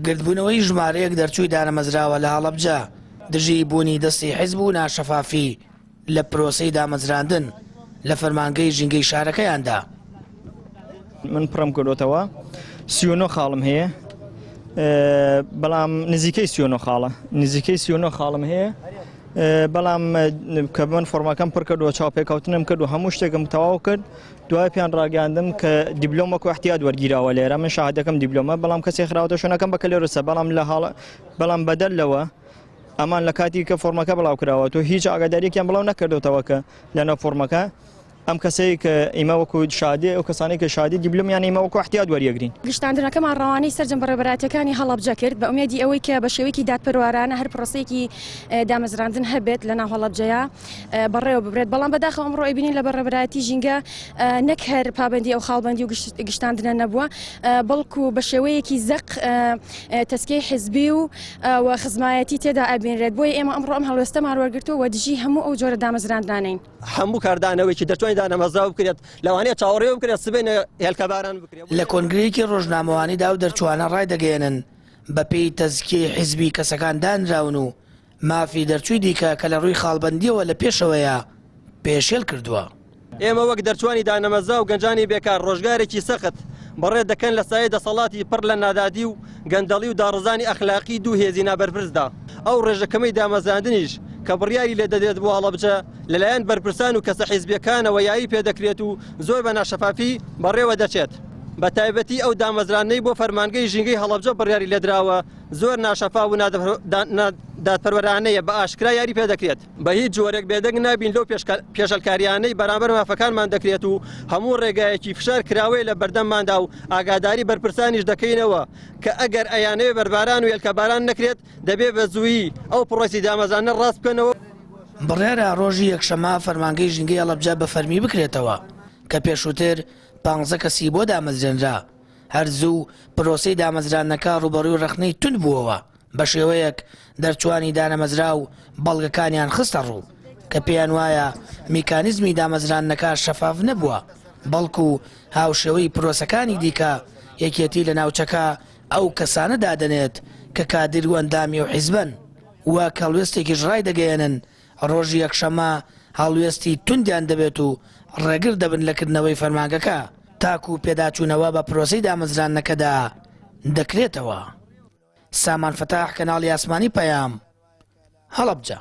گردبوونەوەی ژمارەیەک دەرچووی دانەمەزراوە لە هەڵەبجە دژی بوونی دەستی حیزب و ناشەفافی لە پرۆسەی دامەزراندن لە فەرمانگەی ژینگەی شارەکەیاندا. من پڕم کردوتەوە 39 خاڵم هەیە بەڵام نزیکەی 39 خاڵە نزیکەی 39 خاڵم هەیە بەڵام کە من فۆرمەکەم پڕ کردووە چاوپێکەوتنم کرد و هەموو شتێکم تەواو کرد دوای پێیان ڕاگەاندم کە دیبلۆم وەکو احتیاط وەرگیراوە لێرە من شاهدەکەم دیبلۆمە بەڵام کەسێک خراوەتە شوێنەکەم بەکەلۆرسە بەڵام لە حاڵ بەڵام بەدەر لەوە ئەمان لە کاتی کە فۆرمەکە بڵاو کراوە تۆ هیچ ئاگاداریەکیان بڵاو نەکردوتەوە کە لەناو فۆرمەکە ئەم کەسەی کە ئیمە وەکو شادی ئەو کەسانی کە شادی دیبلۆمیان ئیمە وەکو احتیاط وەریەگرین. گشتاندنەکەمان ڕەوانەی سەرجەم بەڕێوەبەرایەتیەکانی هەڵەبجە کرد بە ئومێدی ئەوەی کە بە شێوەیەکی دادپەروارانە هەر پرۆسەیەکی دامەزراندن هەبێت لە ناو هەڵەبجەیا بەڕێوە ببرێت بەڵام بەداخەوە ئەمڕۆ ئەیبینین لە بەڕێوەبەرایەتی ژینگە نەک هەر پابەندی ئەو خاڵبەندی و گشتاندنە نەبووە بەڵکو بە شێوەیەکی زەق تەسکەی حزبی و و خزمایەتی تێدا ئەبینرێت بۆیە ئێمە ئەمڕۆ ئەم هەڵوێستەمان وەرگرتووە و دژی هەموو ئەو جۆرە دامەزراندنانەین. هەموو کاردانەوەیەکی دەرچوانی دانەمەزراو بکرێت، لەوانەیە چاوەڕێ بکرێت سبەینێ هێلکەباران بکرێت. لە کۆنگرەیەکی ڕۆژنامەوانیدا ئەو دەرچووانە ڕایدەگەیەنن، بەپێی تەزکیەی حیزبی کەسەکان دانراون و مافی دەرچووی دیکە کە لە ڕووی خاڵبەندییەوە لە پێشەوەیە پێشێل کردووە. ئێمە وەک دەرچوانی دانەمەزراو و گەنجانی بێکار ڕۆژگارێکی سەخت بەڕێ دەکەن لە سایەی دەسەڵاتی پڕ لە نادادی و گەندەڵی و داڕزانی ئەخلاقی دوو هێزی نابەرپرسدا. ئەو ڕێژە کەمەی دامەزراندنیش کە بڕیاری لێ دەدرێت بۆ هەڵەبجە لەلایەن بەرپرسان و کەسە حیزبیەکانەوە یاری پێدەکرێت و زۆر بە ناشەفافی بەڕێوە دەچێت. بە تایبەتی ئەو دامەزراندنەی بۆ فەرمانگەی ژینگەی هەڵەبجە بڕیاری لێدراوە زۆر ناشەفاف و نادادپەروەرانەیە بە ئاشکرا یاری پێدەکرێت. بە هیچ جۆرێک بێدەنگ نابین لەو پێشەلکاریانەی بەرامبەر مافەکانمان دەکرێت و هەموو ڕێگایەکی فشار کراوەیە لە بەردەمماندا و ئاگاداری بەرپرسانیش دەکەینەوە کە ئەگەر ئەیانەوێ بەرباران و هێلکەباران نەکرێت دەبێ بە زوویی ئەو پڕۆسی دامەزراندنە ڕاست بکەنەوە. بڕیارە ڕۆژی یەکشەممە فەرمانگەی ژینگەی هەڵەبجە بە فەرمی بکرێتەوە کە پێشووتر پانزە کەسی بۆ دامەزرێنرا، هەر زوو پرۆسەی دامەزراندنەکە ڕووبەڕووی ڕەخنەی توند بووەوە، بەشێوەیەک دەرچووانی دانەمەزراو بەڵگەکانیان خستەڕوو کە پێیان وایە میکانیزمی دامەزراندنەکە شەفاف نەبووە، بەڵکو هاوشێوەی پرۆسەکانی دیکە یەکێتی لە ناوچەکە ئەو کەسانە دادەنێت کە کادر و ئەندامی ئەو حیزبەن، وەک هەڵوێستێکیش ڕایدەگەیەنن ڕۆژی یەکشەممە هەڵوێستی توندیان دەبێت و ڕێگر دەبن لە کردنەوەی فەرمانگەکە تاکو پێداچوونەوە بە پرۆسەی دامەزراندنەکەدا دەکرێتەوە. سامان فەتاح، کەناڵی ئاسمانی پەیام، هەڵەبجە.